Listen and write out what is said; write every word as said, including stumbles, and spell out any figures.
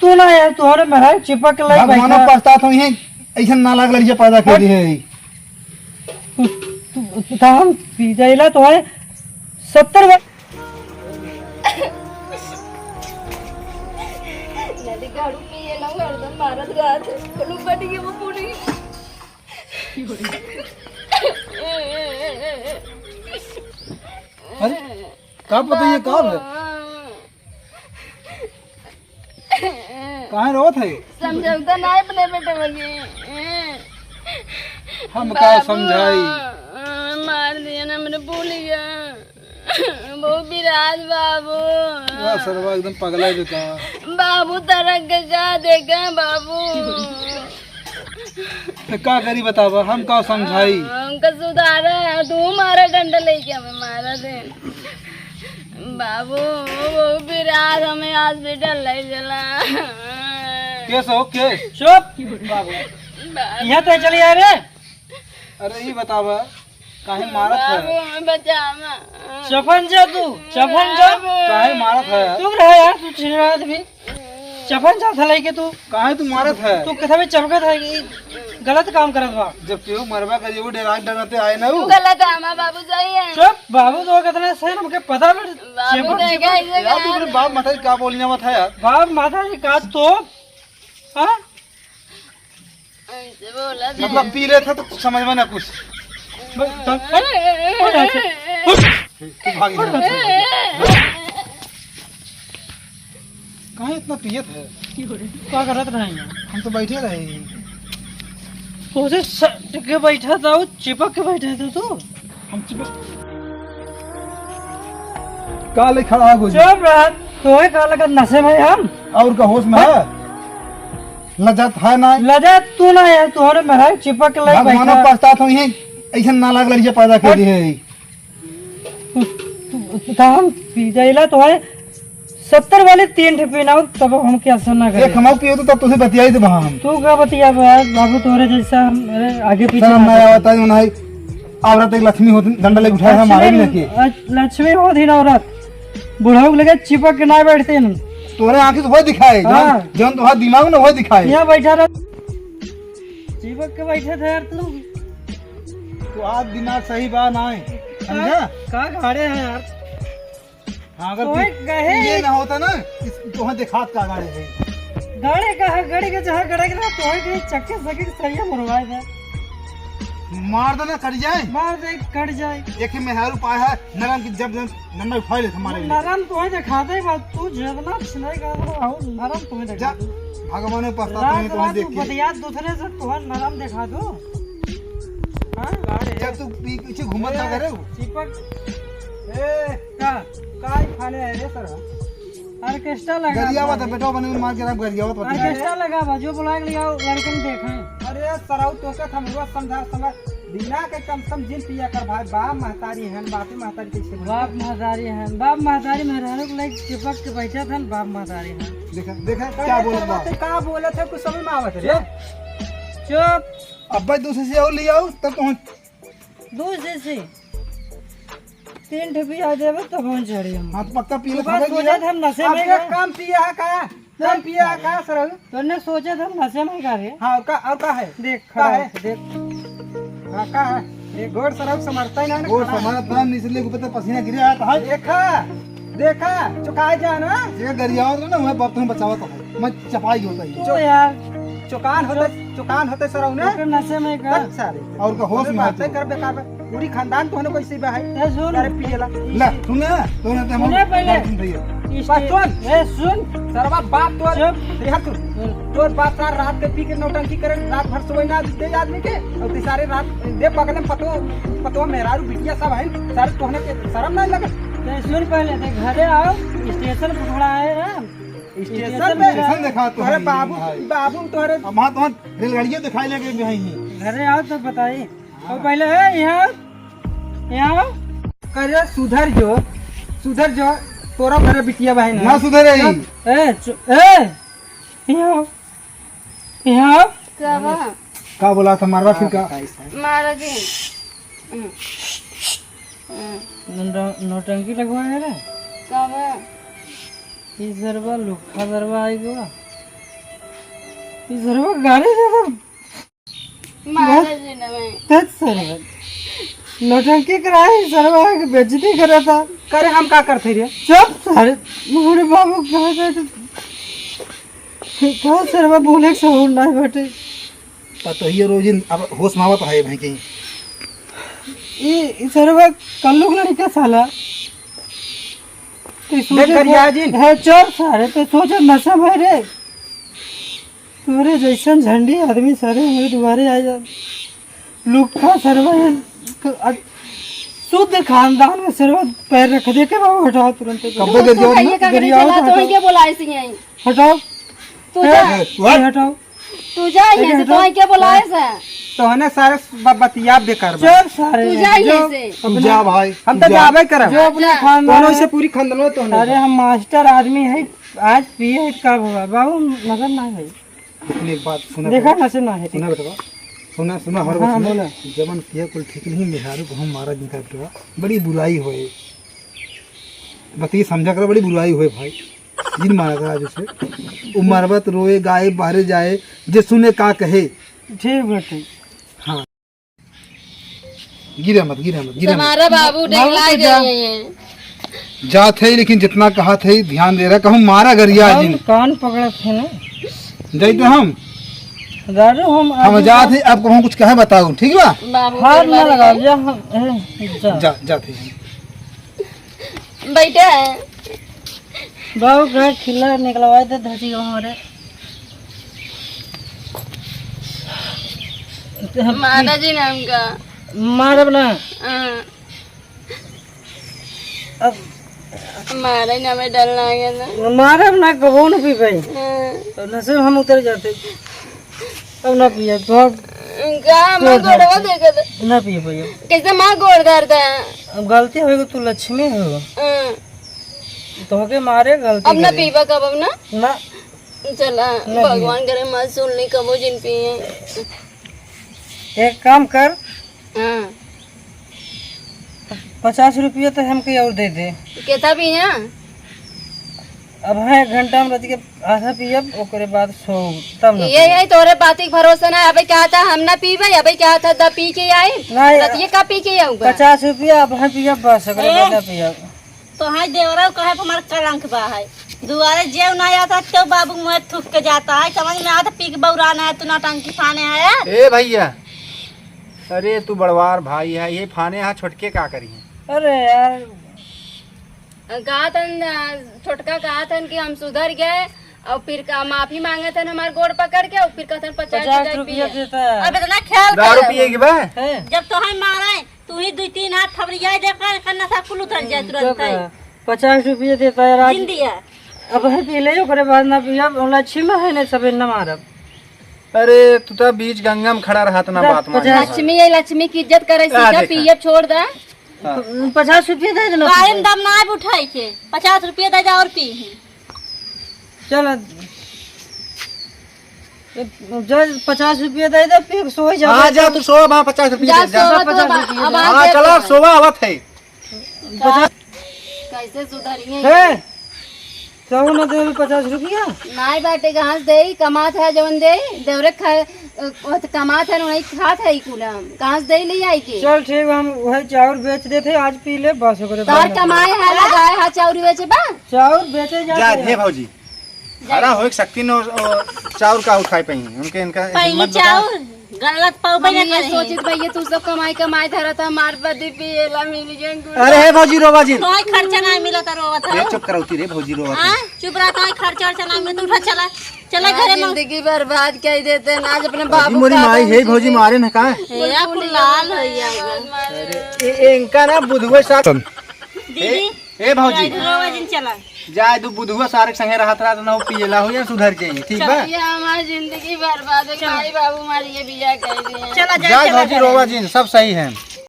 तू ना यार, तोहरे मेहरारू चिपक के लग भगवानो बैठा। पछतात होइहैं, ऐसन नालायक लड़िया पैदा कर दी है। तू, तू, तू, तो हम पी जाइला तो है सत्तर बार। नदी गाड़ू पिए ना, हरदम मारत रहत है। चलो, बन गई वो पूरी। अरे, का पता ये का है? काहे रोत है? समझौता ना अपने बेटवा के। हम बाबू, का समझाई? मार दिया ना, मैंने भूल गया। वो विराज बाबू। वाह सरवा, एकदम पगला है बेटा। बाबू तरक के का देखा बाबू? तो का करी बतावा, हम का समझाई? हमका सुधारा है, तू मारा डंडा लेके हमें मारा दे। बाबू, वो विराज हमें हॉस्पिटल ले चला। केस हो, केस। चुप बाबू। बाबू। यहाँ तो चली आ रे। अरे, ई बतावा, काहे मारत है? बाबू, हमें बचावा। चफन जा तू, चफन जा। बाबू। काहे मारत है? चुप रह यार, तू छिनरा आदमी। चफन जा था लइके तू। काहे तू मारत है? तू कथा में चमकत है कि गलत काम करत बा। जब केहू मरबा करे, वो डेरा डरते आए ना तू उ। गलत है, हमार बाबू सही है। चुप, बाबू तो कितना सही, हमके पता बा। बाबू चेपक, देखे चेपक। ऐसे यार, तू कहत अपने है। बाप माता जी का बोलने मत है यार। बाप माता जी का तो, हाँ? ऐसे बोला दे। मतलब पी लेत है तो समझ में ना कुछ। बस, बस, बस, बस, बस। तू भाग जा। काहे इतना पियत है? का करत रहे हैं? हम तो बैठे रहे। तोसे सट के बैठा था, वो चिपक के बैठा था तू। हम चिपक का ले खड़ा हो गई? चुप रह, तोहे का लगा नशे में हम? और का होश में है? लजात है ना? लजात तू ना है, तोहरे मेहरारू चिपक के लग भगवानो बैठा। पछतात होइहैं, ऐसन नालायक लड़िया पैदा कर दी है। तू, तू, तू, तो हम पी जाइला तो है, सत्तर वाले तीन ठे पीना हो, तब हम क्या सुना करे? एक हमाऊ पियो तो तब तुझे बतियाई दे वहाँ हम। तू का बतिया बे यार, बाबू तोरे जैसा हम, अरे, आगे पीछे शर्म ना ना आवता है, उन्हें औरत एक लक्ष्मी होती, डंडा लेके उठाए, हमारे भी लक्ष्मी, लेके। अ, लक्ष्मी होती ना औरत, बुढ़ऊ के लगे चिपक के ना बैठते हैं। तोरे आँखें से वही दिखाए, जौन, हाँ। जौन तुम्हारा दिमाग में वही दिखाए। यहाँ बैठा रह, चिपक के बैठे थे यार तू। तो आज दिमाग सही बा ना है, समझा? का गाड़े है यार? हाँ, अगर तोहे तू कहे ये ना होता ना, इस, तोहे देखात का गाड़े है। गाड़े का है, गाड़ी के जहाँ गाड़े के ना, तोहे के चक्के सके के सरिया मरवाए दे। मार दे ना, कट जाए। मार दे, कट जाए। एक ही मेहरारू पाए है, नरम की जब जब नन्ना उठा ले हमारे लिए। नरम तोहे देखाते ही बात, तू जितना छिनाई का रहा हो, नरम तोहे जा, देखाते। भगवान में पछता रात तुम्हें, तुम्हें रात देख तू के। बतिया दूसरे से तोहे नरम देखा दो। हाँ, गाड़े। जब तू पी-, पीछे घूमत ए, ना करे हो। चिपक। ए, का? का ही खाने है रे सर? ऑर्केस्ट्रा लगा गरियावत है, बेटवा बने मार के रख गरियावत होते हैं। ऑर्केस्ट्रा लगा बा, जो बुला के ले आओ, लड़कन देखें। अरे सरऊ, तोके हम रोज समझा, समझा, बिना के कम से कम जिन पिया कर भाई, बाप महतारी हैं, बापी महतारी कैसे बोलते बाप हैं? महतारी हैं, बाप महतारी मेहरारू के लेके चिपक के बैठे थे, बाप महतारी हैं। देखा, देखा, अरे क्या बोलत सरवा, बा? ते का बोलत है, कुछ समझ में आवत रे? चुप, चुप। अब्बा, दो शीशी और ले आओ, तब पहुँच। दो शीशी? तीन ठे पिया देबे तब हम चढ़ी हम। हाँ, तो पक्का पी ले, तू बात खा ले सोचत लिया। हम नशे अब में ये का? कम पिया है का? कम पिया है का, सरऊ? तूने सोचत हम नशे में का रे? हाँ, और का, और का है? देख, का खड़ा है? है, देख। हाँ, का है? देख, गोड़ सरऊ समझता ही ना, ना गोड़ खड़ा है। समझता नहीं, इसलिए ऊपर तक पसीना गिरे आता है। देखा, देखा, चुकाए जा ना। ये गरियावत ना, वह बाप तुम्हें बचावत है। मैं चपाई होता ही। तू यार। चुकान होते, चुकान होते सरऊ ने। ओकर नशे में का? अच्छा रे। और का होश अबे में बातें तू। कर बेकार बे। पूरी खानदान तोहने को इसी बे है। ए, सुन। अरे पिएला। ले, सुन ना, तोहने ते हम सुने पहले। बात सुन रही है। बस सुन। ए, सुन। सरवा बाप तोर, चुप। यार सुन। सुन। तोर बाप सार रात के पी के नौटंकी करे, रात भर सोए ना दे आदमी के, और ते सारे रात दे बगल में पतो, पतो मेहरारू बिटिया सब है, सारे तोहने के शर्म नहीं लगे? ते सुन पहले, ते घरे आओ, स्टेशन पे खड़ा है ना। स्टेशन स्टेशन पे? पे। स्टेशन देखा तो अरे है बाबू, भाई। बाबू तोहरे अब वहाँ तो हम रेलगाड़ियाँ दिखाई लगे भी हैं ही। घरे आओ तो बताई। हाँ। और पहले, ए, यहाँ, यहाँ। करे सुधर जो, सुधर जो, तोरा घरे बिटिया बहन है। ना सुधरे ही। ए, चु-, ए, यहाँ, यहाँ। का बा? का बोला था मारवा फिर का? मारा के। हम्म। हम्म। नौट-, नौटंकी लगवा है रे। का बा? ई सरवा लुखा सरवा आई गवा। ई सरवा गाड़ी दे दे। मारा जी ना मैं। तत सरवा। नौटंकी कराए, सरवा के बेइज्जती करता। करे हम का करते रे? चुप सारे। मोरे बाबू कहा जाए तो, कहा सरवा बोले के सहूर ना बाटे। पतोहियो रोजिन अब होश में आवत है भाई कहीं। ई, ई सरवा कल्लू के लड़का साला। ते सोचे देख गरिया जिन। है चोर सारे, ते सोचे नशा में रे। तोरे जैसन झंडी आदमी सारे मेरे दुआरे आ जा। लुक्खा सरवा ये क-, अ-, शुद्ध खानदान में सरवा पैर रख दे के बाबू हटाओ तुरंत। कब्बे तो गरिया तू ना, कहिए का करे गरिया चला, तो हटाओ। के बोलाए से यहीं। हटाओ। तू ए, जा। ए, what? हटाओ। तू जा ए, यहाँ से, हटाओ। तो के बोलाए से? तोहने सारे ब-, बतिया बेकार बा। चल सारे, तू जा जो यहाँ से। तू अपना, जा भाई, हम तू तो जा। जाबे करब। जो अपने जा। खानदान तोहने में से पूरी खानदान में तोहने अरे जा। हम मास्टर आदमी है, आज पिए है, कब हुआ? बाबू, नजर ना है। अपने एक बात सुना देखा बेटा। ना से ना है। सुना बेटवा, सुना, सुना, हर हाँ, बात सुना। बोला। जवन किया कुल ठीक नहीं, मेहरारू को हम मारा जिनका बेटवा, बड़ी बुराई होए। बतिया समझा कर, बड़ी बुराई होए भाई। जिन मारा करा जैसे, उ मरबत रोए गाए बाहरे जाए, जे सुने का कहे। ठीक बाटे। हाँ। गिरा मत, गिरा मत, गिरा मत। तुम्हारा बाबू बाबू डेंगला तो जा। गए हैं। जात है, लेकिन जितना कहा थे, ध्यान दे रहा, कहूँ मारा गरिया हम जिन। कान पकड़त है ना। जाई तो हम। दारू हम हम आदमी जात का है, अब कहूँ कुछ कहे बताओ, ठीक बा? बाबू हाथ ना डेंगला लगा, गए। जा हम, ए, जा। जा, जात है। बैठे हैं। बाबू का खिल्ला निकलवाए दे धसी को हमारे। मारा जी ना हमका। मारब ना। हाँ। अब मारा ही ना, मैं डर लागे ना। मारब ना, कबो न पीबे। हाँ। तो नशे में हम उतर जाते। अब ना पिए, तो अब का छोड़ माँ दे। गोड़वा देखत? ना पिए भैया। कैसे माँ गोड़ धरता है? अब गलती होई, तू लक्ष्मी हो। हाँ। तोहके मारे गलती अब ना करे। पीबा कब अब ना? ना। चला, ना भगवान पिए। करे माँ सुन ली, कबो जिन पिए। एक काम कर। हाँ। पचास रुपया तो हमके और दे दे। केता पिया? अब है एक घंटा में रति के आधा पियब, ओकरे बाद सो, तब ना ये पियब। है तोरे बात के भरोसा ना, अबे क्या था हम ना पीबे, अबे क्या था द पी के आई, नहीं, रतिये का पी के आऊंगा। पचास रुपया अब है पियब बस, ओकरे ए। बाद ना पियब। तो हाय देवरा कहे पर हमार कलंक बा है, दुआरे जेव ना आता तो बाबू मुँह थूक के जाता है, समझ में आता पी के बौराना है, तू नौटंकी फाने है। ए भैया, अरे तू बड़वार भाई है, ये फाने यहाँ छोटके का करी है? अरे यार। कहा थन, छोटका कहा थन कि हम सुधर गए और फिर का माफी मांगे थन हमार गोड़ पकड़ के और फिर कहथन पचास पचास रुपया रुपया पिए। देता है। अब इतना ख्याल दारू कर। पिए की बा? हैं? जब तो है मारे, तू ही दुई तीन हाथ थबड़िया दे कर, करना सा कुल उतर जाए तुरंत तो ही। का? पचास रुपया देता है राज। जिन दिया। अब है पी ले, ओकरे बाद ना पियब, लक्ष्मी है ने सबे न मारब। अरे, तू तो बीच गंगा में खड़ा रहा, इतना बात मान। लक्ष्मी है, लक्ष्मी की इज्जत करे, आ, सीधा देखा। पिए छोड़ दे। हाँ। पचास रुपया दे देना। कायम दाम ना आए उठाई के, पचास रुपया दे जा और पी ही। चल, जा पचास रुपया दे दे, पी के सो जा। हाँ, जा तू सो, वहाँ पचास रुपया जा दे, जा। सो, तू पचास अब, रुपया अब दे। हाँ, चला, सोवा आवत है। पचास कैसे सुधरिए? हे, कहू ना देवे पचास रुपया? नाई बाटे, कहाँ से देई? कमात है जवन देई, देवरे खा, अ, कमात है, वही खात है कुल हम। कहाँ से देई ले आई के? चल ठीक, हम वही चाउर बेच देते, आज पी ले, बस ओकरे बाद तार में। कमाए है, लगाए है, चाउर बेचे बा? चाउर बेचे जा जाते हे हैं। भौजी, हरा होए के शक्ति न, ओ, चाउर का उठाए पाई, उनके इनका पहली हिम्मत बता। चाउर गलत पाउबे हम ना ये करे। सोचित भैया तू सब कमाई कमाई धरत है, मार बदी पिएला मिल गए गुड़। अरे हे भौजी रोवा जिन। कोई खर्चा ना मिला तो रोवत ये है। चुप करौती रे भौजी रोवा जिन। हाँ, चुप रहा, कोई खर्चा वर्चा ना मिला तो उठा चला। चला हाँ, घरे में। जिंदगी बर्बाद कर देते हैं, आज अपने भौजी बाबू मोरी का माई है, भौजी मारे न का? ए, या कुल लाल हो गया। ए, ए, इनका ना बुधवे साहब। दीदी, ए, ए भौजी। रोवा जिन चला। जाए दू बुधुआ सारे के संगे रहत रहत ना हो पियला हो या सुधर जाई, ठीक बा? चलिए, हमार जिंदगी बर्बाद हो गई, चलो। माई बाबू मारिए बियाह कर दिए। चला, जा, जा चला, भौजी, जा। रोवा जिन, सब सही है।